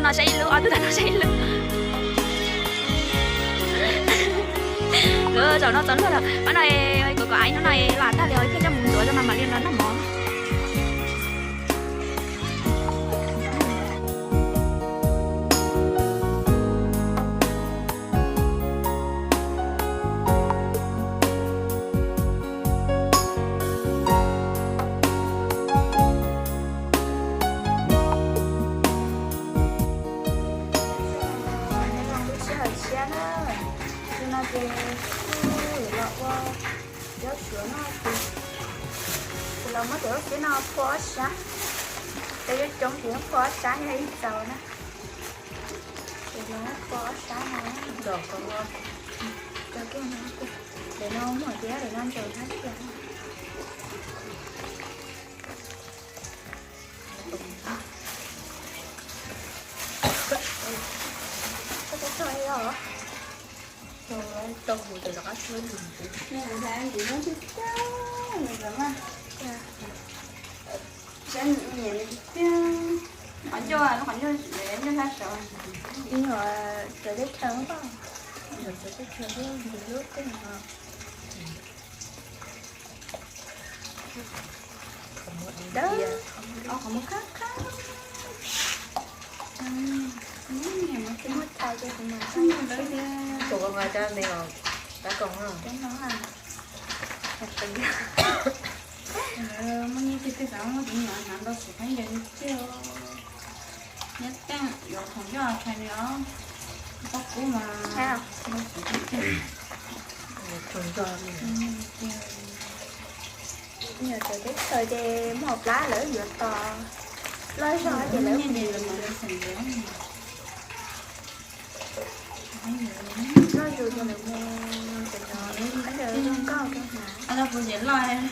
No saib ib lub, ob tug tag no saib ib lub. Lawv zaum no txog luag lawm. Pab no, kuv kom aiv hnub no los tag li, thiaj coj mus ntxuav zoo no mam li los noj mov. Lub sij hawm tshiab na, tus no ces kuj los ua zaub suav no ces, ces los muab cov zaub xib no phua ob sab, cov coob coob ces phua ob sab yog ib txaus na. Ces los muab phua ob sab no, rau kiag no, ces no muaj tias no ntsaws hab tias. Qhov ncauj, qhov ncauj, ncauj sab saud, ncauj teb chaws, ncauj teb chaws lub tej no. Dawb, qhov muag khab khab. Muab thaiv ces kuv mam, tus ko nqa cov me los tab koom no. Muaj nyiaj tiag tiag xav muab tus me nyuam hnav ntau xwm khaub ncaws tiag. Nyob teej yuav khoom coj tshais li os. Pob kub mas ntau xwm tiag tiag. Nyuam teb chaws ces muaj plab lawv yuav tos loj zog ces lawv loj zus rau lawv mus, cov no qab ncaws zoo nkauj rau hnav.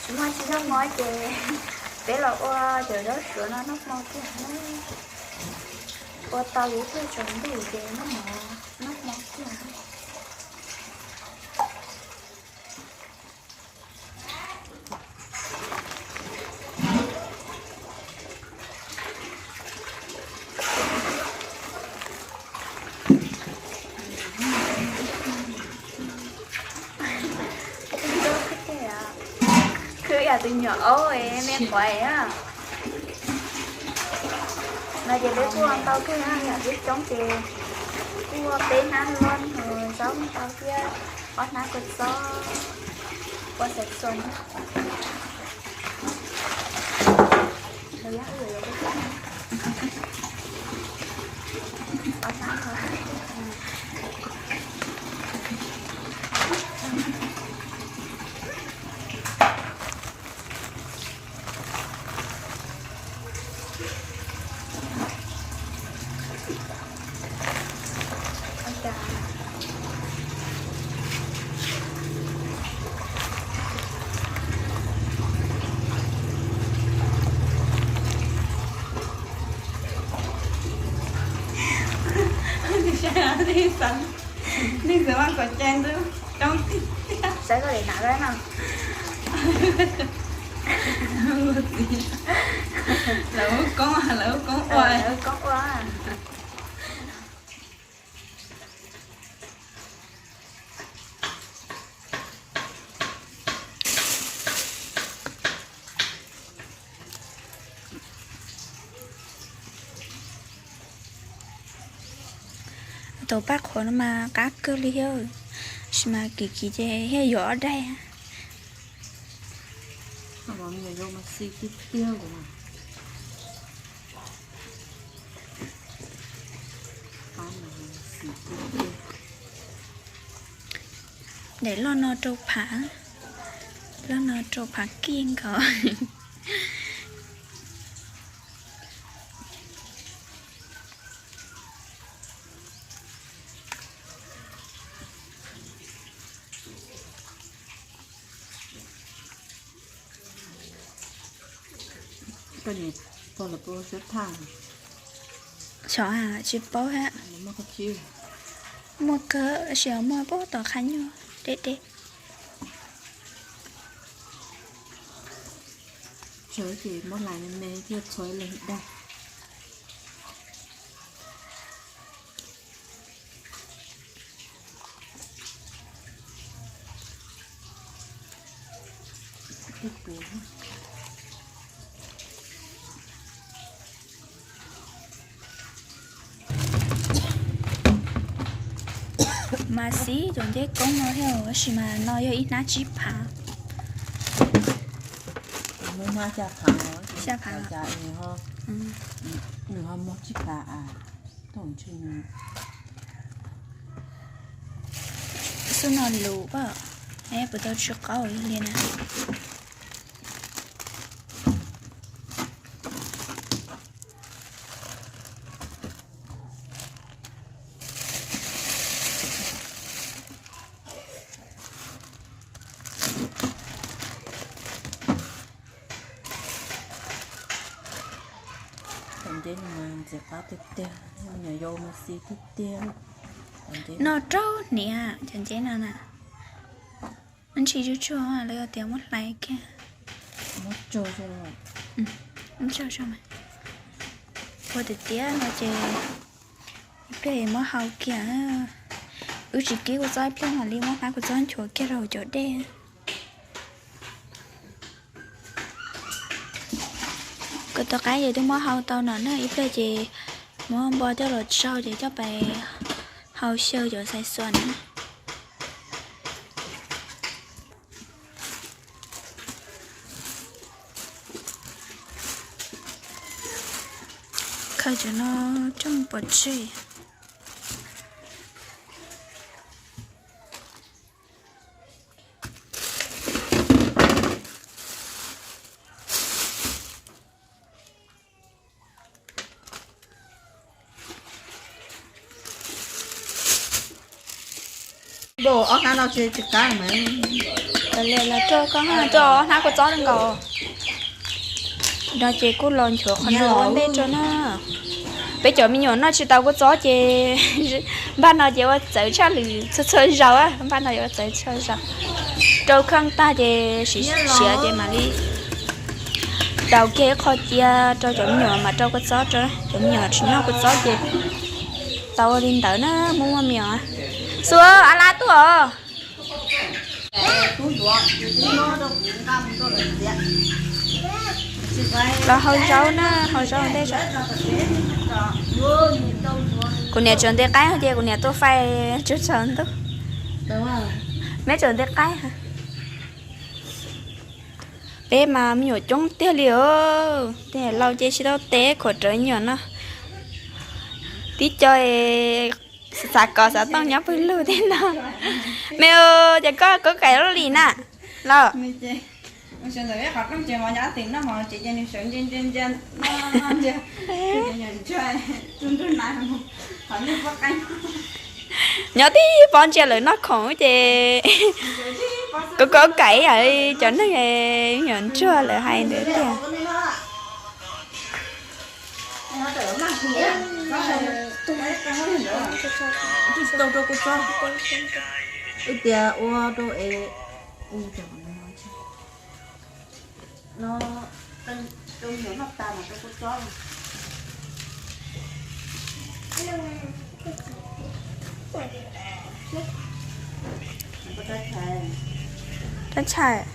Tsis muaj tsis muaj mob ces peb los ua cov zaub suav no noj hmo kiag. Ua tau yuav thiaj tsaus ntuj ces noj mov noj hmo kiag. Khwv yam tus nyuam aub me quav na. No ces peb kuj ua ntau kawg na, yam peb coob ces kuj ua peb hnab luaj, zaub ntau thiab ob hnab kua txob, ua xav txuas na. Nej xav mas kom cai ntub coob tiag. Saib koj li na. Lawv ua koob, lawv ua koob ua. Tus paj qhuav no mas qab kawg li thiab, tab sis mas kim kim ces thiaj yuav ob daig. Daim loj no rau phav, loj no rau phav kij nkaus. Xyov, tsis paub hab. Muaj kawg, tab sis muaj puag tom qab nyuag. deb deb. Tsawv ces muab hlais me me thiaj txhua ib leeg dag. Mas xib cov nceb koob no thiab, tab sis mas no yog ib hnab tsib phav. Xya phav. Nws ho muag tsib phav. Xub no lus, puas tau tsw qaub li na. Cov nceb no ntxim qab tiag tiag, me nyuam yau mas xis tiag tiag. No raug hniav cov nceb no na. Ntshis tsuag tsuag lawv tias muab hlais kiag. Muab tsaug, ua tiag tiag no ces ib pliag muab hau kiag. Wb tsis kib kua txob ib pliag mam li muab hnab kua txob nchuav kiag rau cov dej. Kuv tus qaib ces twb muab hau tau no na, ib pliag ces muab npo coj los tsau ces coj pais hau xyaw cov xaiv xuas na. Khaws cov no coj mus pov tseg. Los rau koj, rau ob hnab kua txob nkaus. No ces kuj los nchuav qhov no ua ntej rau na. Peb cov me nyuam noj tsis tau kua txob ces npaj no ces ua txawv tshaj lwm txhua txhua zaus, npaj no ces ua txawv txhua zaus. Rau kheej tag ces siav siav ces mam li daus kiag ib qho cia rau cov me nyuam mas rau kua txob rau, cov me nyuam tsis noj kua txob ces tau ua li ntawd na, muaj muaj me os. Xua, a la tuaj os. Los hau zaub na, hau zaub ua ntej. Kuv niam tsuas nti qaib ces kuv niam tuaj faib tsuag tsaus ntuj. Meb tsuas nti qaib. Peb mas me nyuam coob tiag li os, tej laus ces tsis tau teb khuam rawv nyuam no. Tib co xav kov xav tooj nyob pawg lug thiab no. Me, ces koj kov kaim lub lim na los. Nyob tib pob ntsia lawv noj khoom ces kov kov kaim yam li cov neeg nyuam ntsuag lawv hais ntawd tiag. Wb tias ua rau es Rab tshais.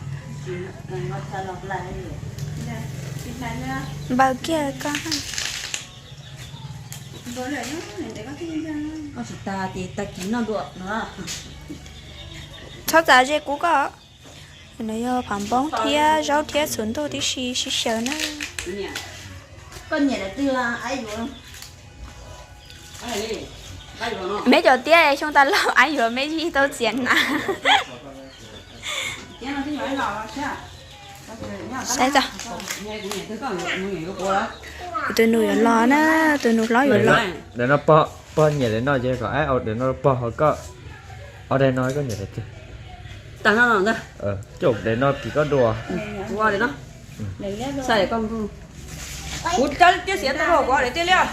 Npaws kiag koj. Tsis tas ces tag kis noj dua no. Txhob txav ze kub koj. No yog phav npoob thiab zaub thiab txhuv ntuj tib si sib xyaw na. Meb cov tiab xyoo tas los ab yuav meb yig tau txiav na. Saib tso. Kuv tus nus yuav los na, tus nus hlob yuav los. Daim no pog nyiam daim no ces kom ab daim no pog, ho koj ob daim no koj nyiam daim twg? Coj daim no kis koj dua. Kuv cov tiab xiav tau rau kuv daim tiab liab.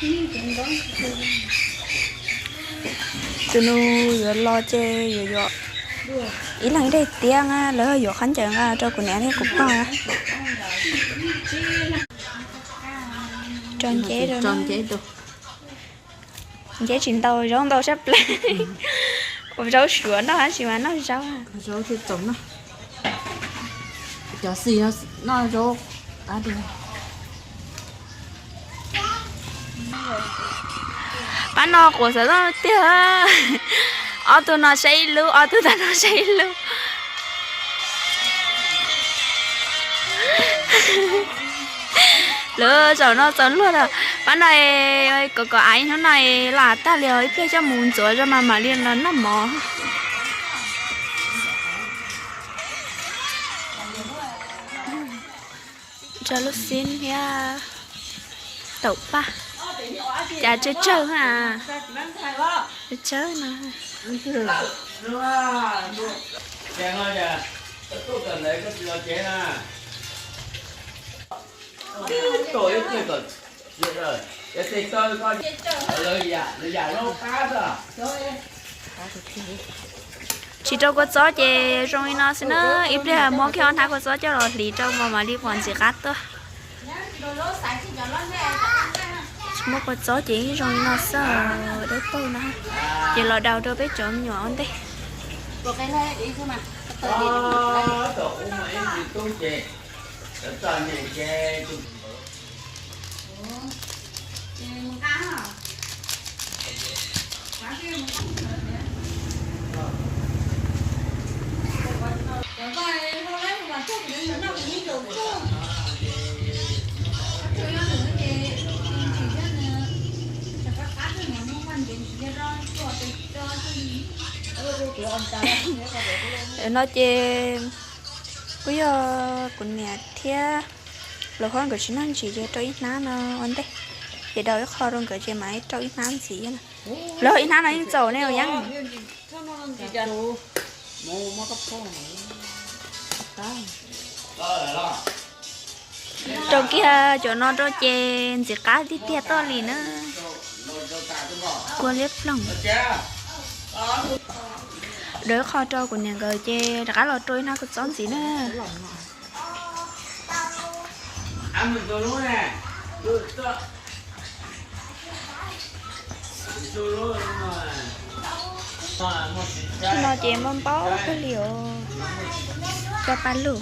Tus nus yuav los ces yuav yuav ib leeg ib daim tiab na, lawv yuav khaub ncaws nqa rau kuv niam thiab kuv pog na. Rau nceb rau. Nceb tsis ntau, zaub ntau sab plaws. Ua zaub suav noj tab sis mas noj zaub. Pab no quav xov tooj tiag. Ob tug no saib ib lub, ob tug tam no saib ib lub. Lawv zaum no txaus luag lawm. Pab no kom kom av ib hnub no los av tag li os, ib pliag coj mus ntxuav zoo mas mam li los noj mov. Rau lub xib thiab taum paj, cas tsawg tsawg na. Tsawg no. Tsis rau kua txob ces zoo li no xwb na, ib pliag muab kiag ob hnab kua txob coj los hliv rau mas mam li pom ntxim qab tuaj. Tsis muab kua txob ces yeej zoo li no xwb, dawb paug na. Ces los daus rau peb cov me nyuam ua ntej. No ces kuj yog kuv niam thiab Lauj Huab nkawd tsis noj ntsis ces rau ib hnab no ua ntej, ces daus ib qho rau nkawd ces mam rau ib hnab ntxiv na. Lawv ib hnab no yeej txaus ne Yeeb. Rau kiag cov no rau ces ntxim qab tiag tiag tuaj li na. Kua liab ploog. Daus ib qho rau kuv niam nkawd ces rov qab los rau ib hnab kua txob ntxiv na. No ces npau npau kawg li os. Cov paj lug,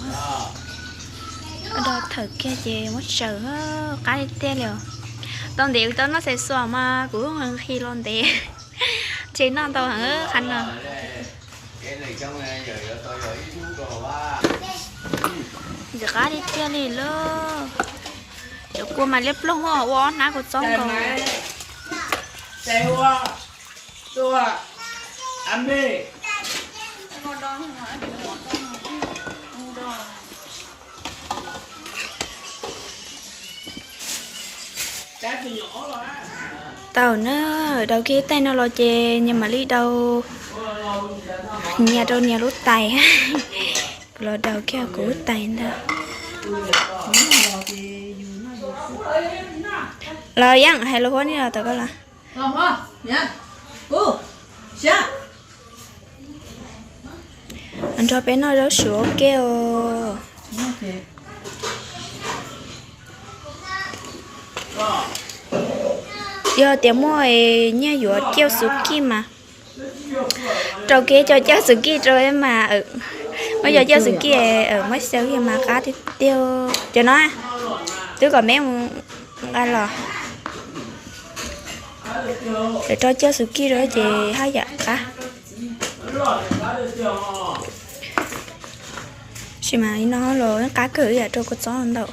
do thawm kiag ces muab tsaws, qab tiag tiag li os. Tau ntev tau noj xav xuas mas kuv nqhis los ntev, ces noj ntau heev qhov no. Ntxim qab tiag tiag li lauj. Cov kua mas liab ploog, ua ob hnab kua txob nkaus. Tau na, daus kiag ib tais no los ces nyias mam li daus nyias rau nyias lub tais. Kuv los daus kiag kuv lub tais ntag. Los Yeeb, hais Lauj Huab nej los tom koj los. Nrog peb noj zaub suav ua ke os. Yog tias muaj nyiaj yuav ciaj xus kij mas, rau kiag cov ciaj xus kij rau mas, muab cov ciaj xus kij muab xyaw kiag mas qab tiag tiag. Cov no twb kom me mus nqa los, rau ciaj xus kij rau ces haj yam qab. Tab sis mas li no los qab kawg ib yam rau kua txob ntau.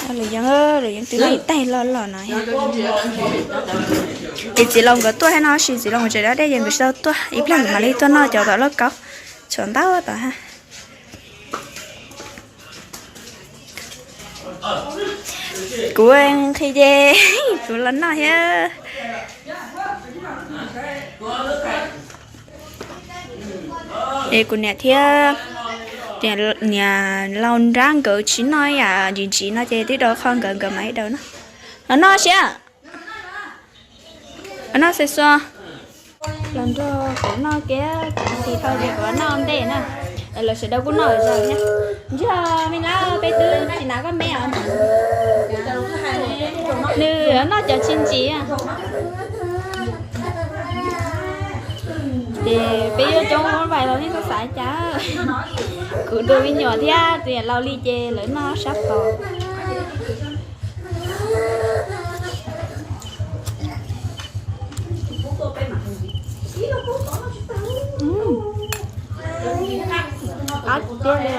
Lawv yeej, lawv yeej twb noj ib tais loj loj no. Ces txiv laus nkawd tuaj thiab no, tab sis txiv laus nkawd tseem da dej ces nkawd tsis tau tuaj, ib pliag nkawd mam li tuaj noj cov tom lauj kaub, tshuav ntau tom hab. Kuv nqhis ces kuv los noj thiab. Es kuv niam thiab Niam laus nrab nkawd tsis noj ib yam ntsis ntsis no ces twb rau qhov nkawd nkawd mam li daus no. Los noj siab. Los noj xav xua. Los nrog kuv noj kiag, kuv tis tau ces kuv noj ntej na. Los sawv daws kuj noj zog thiab. Ntshe me lab peb twb tsis hnav koj me os. Nws noj cov tsis ntsim. Ces peb yuav coob vais los nej txhob xav cas. Kuv tus me nyuam thiab tus niam laus li ces lawv noj sab tod. Qab tiag li.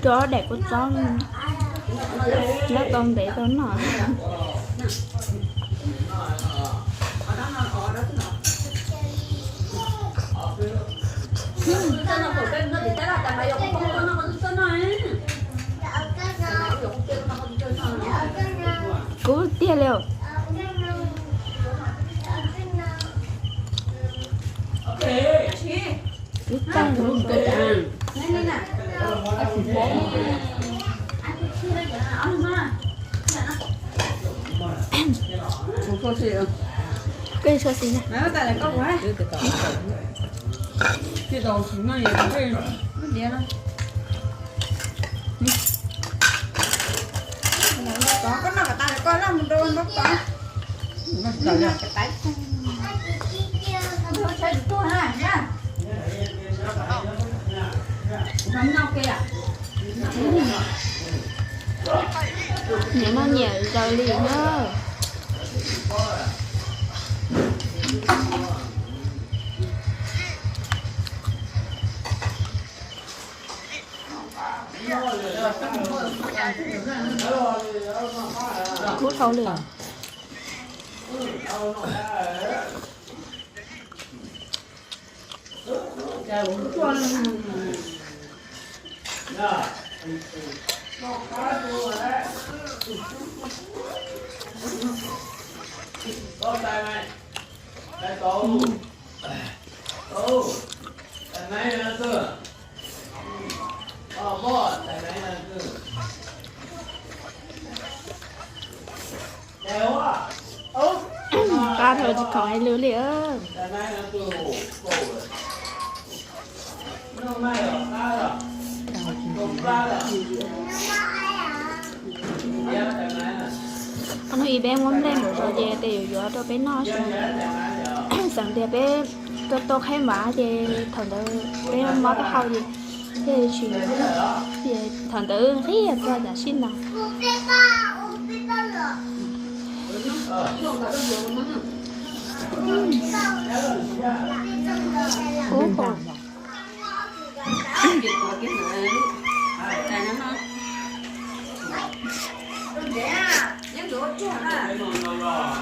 Rau ob daim kua txob, nyob tau ntev tau noj. Kub tiag li. Ib tag. Koj tso xis na. Nyiam no nyiam zaws li na. Kub dhau lawm. Qab dhau tsis khoom hais lus li. Hnub ib peb muab nplej npaum zog ces tes yuav yuav rau peb noj xwb. Xav tias peb tuaj tau qhaib npav ces thaum ntawd peb mob peb hau ces thiaj tsis, thaum ntawd nqis txog tam sim no.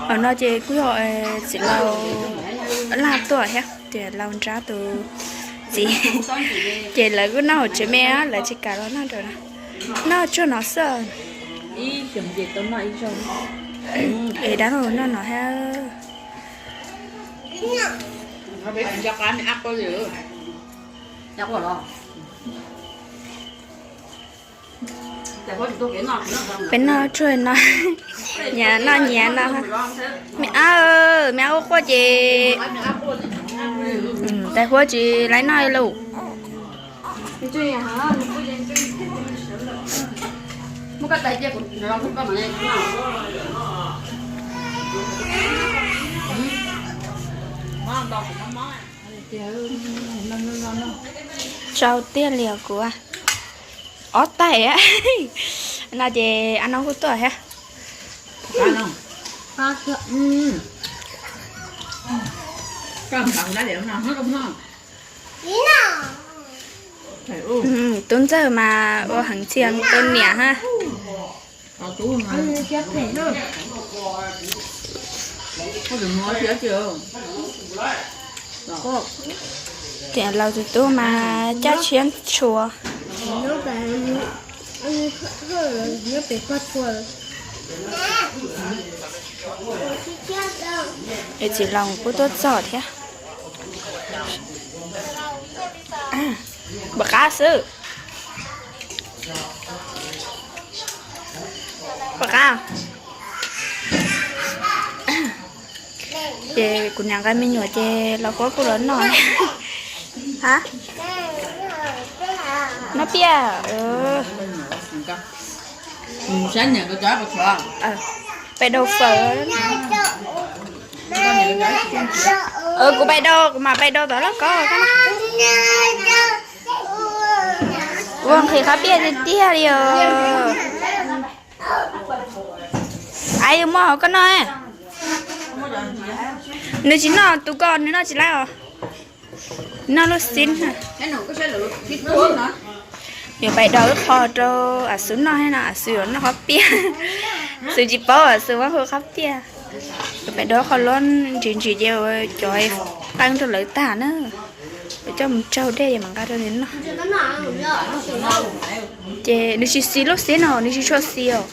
Hauv no ces kuj yog txiv laus Laj tuaj thiab, ces laus nrab tus txiv, ces lawv kuj noj hauv tsev me, lawv tsis kam los noj nraum no, noj tsuag no xwb. Es dab laug noj no thiab. Peb noj tsuag no, nyias noj nyias no. Me ab, me ab ua quaj ces tais huab tsis laib noj lawm. Tsau tiag li os kuv. Ob tais no ces a no kuj tuaj thiab. Tub ntxawg mas ua heev txhia rau niam hab. Tiam laus tus tub mas caj tshiab tshua. Es txiv laus kuj tuaj txog thiab. Npam qab xwb. Npam qab. Ces kuv niam nqa me nyuam ces los kuv kuj los noj. Ha, noj piaj. Pais daus fawm. Kuv pais daus, kuv mam pais daus tom laj koj. Ua nqhis qhov piaj tiag tiag li os. Ais, yuav muab hauv koj noj. Nws tsis noj, tus ko nws noj tsis laib os. Noj lub xib. Yuav pais daus ib qho rau Am Xwm noj thiab no, Am Xwm yuav noj qhov piaj. Xwm tsis paub, Am Xwm muab hu qhov piaj. Yuav pais daus qhov luab ntsis ntsis ces cov qeeb rau lawv tag na. Yuav coj mus tsau dej mam nqa rau nws noj. Ces nws tsis xis lub xib no, nws tsis tshua xis os.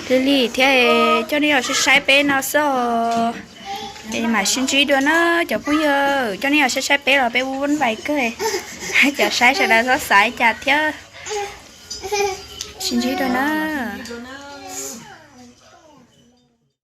Lig lig thiab, coj nej los saib saib peb no xwb. Es mam sib ntsib dua na cov phooj ywg, coj nej los saib saib peb los peb vuab vais kawg. Cov saib sawv daws txhob xav cas thiab. Sib ntsib dua na.